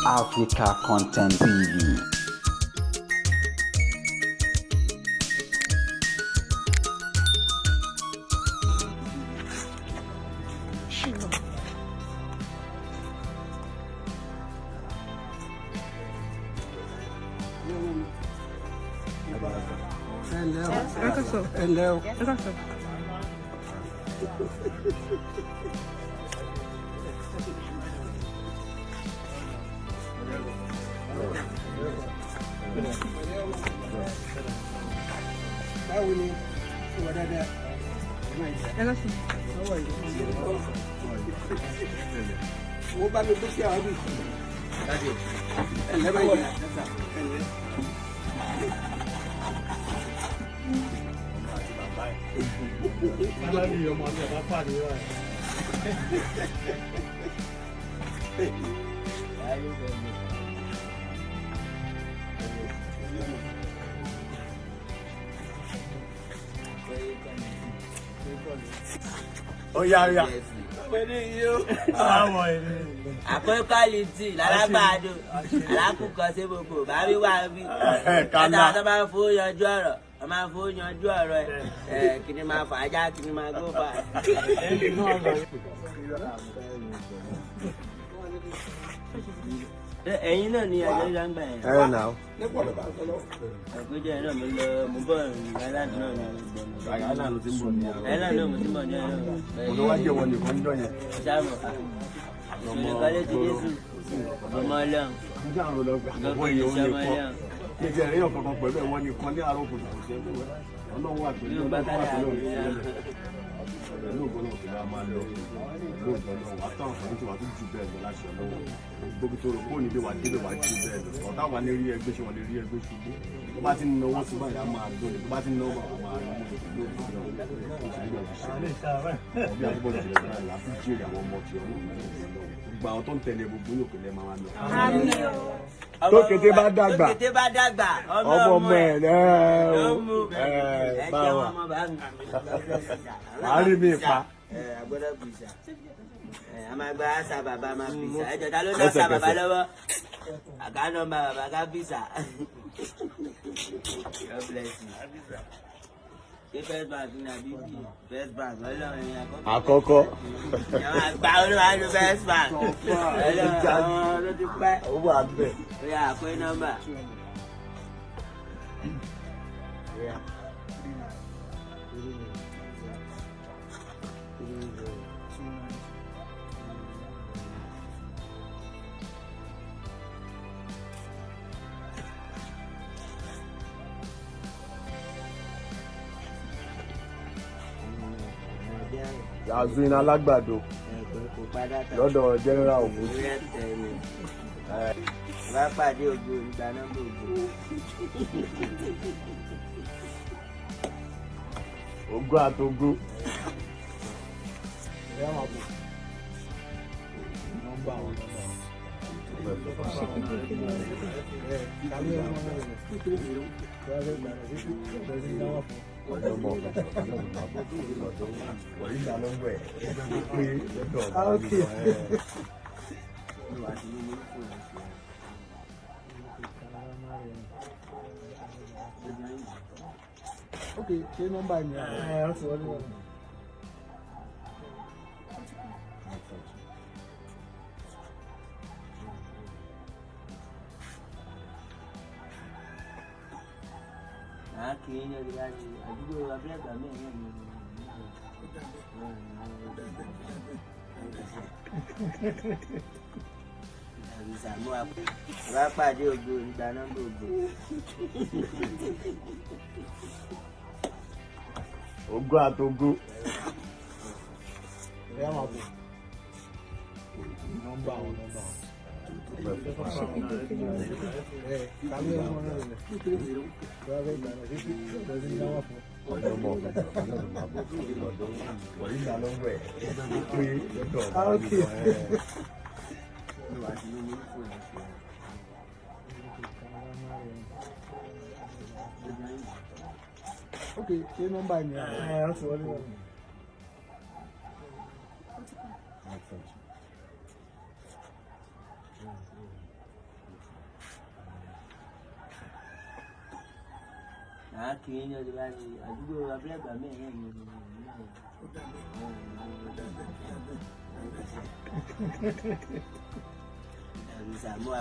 Africa Content TV. Ẹ ǹlẹ́ o. Ẹ káàsán. Báwo ni ìwà dáadáa? Ẹ káàsán. Owó bá mi gbé sí àwọn bíi. Ẹ ǹlẹ́ báyìí. Ẹ ǹlẹ́. Ó yá ó yá. Àkókòlìtì lálágbàdo alákùkọ sébòkò bábí wà bí Kálá. látà tó máa ń fowó yanjú ọ̀rọ̀ tó máa ń fowó yanjú ọ̀rọ̀ ẹ kìnì máa fà á já kìnì máa gbó fà á. Ẹ̀yin náà ni àjọ ìlànà gbà yẹn. Ẹ nà ó. Nípa ọ̀rọ̀ bá ń sọ lọ. Àgbéjọ yẹn náà mo lọ mo bọ̀ island náà ni mo gbọ̀nà. Àyà ló ti ń bọ̀ ní àárọ̀. Island náà mo ti bọ̀ ní ẹ̀rọ. Mo ló wá jẹ́ wọn nìkan ń dán yẹn. Sáàmù ìṣòro kọ́lé ti Jésù ọmọ Ọlọ́run. Nígbà àwọn ọlọ́gbà àwọn èèyàn ò lè kọ́. Kí ẹ rí ọ̀kankan pẹ̀lú ẹ̀wọ̀n nìkan ní àárọ̀ kùtùkùtù sí ẹgbẹ́ wọn. Ọlọ́run wà pẹ̀lú Yóò bá Ọlọ́run wà kádà pẹ̀lú àgbẹ̀ ọ̀rẹ́ pẹ̀lú ògbọ́n náà tó bá máa lọ pẹ̀lú ògbọ́n náà wà táwọn fún tí wà tó jù bẹ́ẹ̀ lọ láṣẹ lọ́wọ́ gbogbo tó rò kó nílé wà débẹ̀ wà jù bẹ́ẹ̀ lọ ọ̀tá wà lè rí ẹgbẹ́ ṣe wà lè rí ẹgbẹ́ ṣubú tó bá ti ń náwó sí báyìí á máa dún ni tó bá ti ń náwó bá máa rí mú ìlú ògbọ́n náà ó ti gbọ́dọ̀ ṣe bí àdúgbò jìnnà náà láti jèrè àwọn ọmọ tí ọlọ́run gbogbo àwọn tó ń tẹ̀lé gbogbo yòókù lẹ́ máa lọ. Tó kété bá dàgbà. Tó kété bá dàgbà ọmọ ọmọ ẹ ló ẹ mú ẹ ẹ bá jẹ́ wa ọmọ bá mi. Wàá rí mi pa. Ẹ agbọ́dọ̀ pìsà. Ẹ a máa gba àṣà bàbá máa pìsà. Ẹ jọ̀dá ló dá àṣà bàbá lọ́wọ́. Àká nọ́mbà bàbá ká pìsà. God bless you. Ṣé First Bank ní àbí bí? First Bank ọlọ́run ni àkọ́kọ́. Àkọ́kọ́. Ìyàwó àgbà olúwa ló First Bank. Ọlọ́run ló ti pẹ́. Ó wà bẹ́ẹ̀. Ó yá àpé nọ́mbà. Azuin alágbàdo lọ́dọ̀ general Ogun. Bá pàdé ògo ìgbà nọ́mbà ògo. Ogun àtògo. Ok, ṣé nọ́mbà mi? Ẹ ẹ ti wọlé wọn. Màá kí ní ọdún bá ti àdúgbò abúlé mẹ́rin náà ni. Àbísàmú àpò. Bá pàdé ògo ìgbà nọ́mbà ògo. Ogun àtògo. Ok, ṣé nọ́mbà mi? Ẹ ẹ ti wọlé wọn. Àá kiri ní ọdún báyìí àdúgbò abúlé ẹgbàá mẹ́rin náà ni. Ó dàbẹ̀, ó dàbẹ̀, ó dàbẹ̀. Ẹ̀rù sàmúà.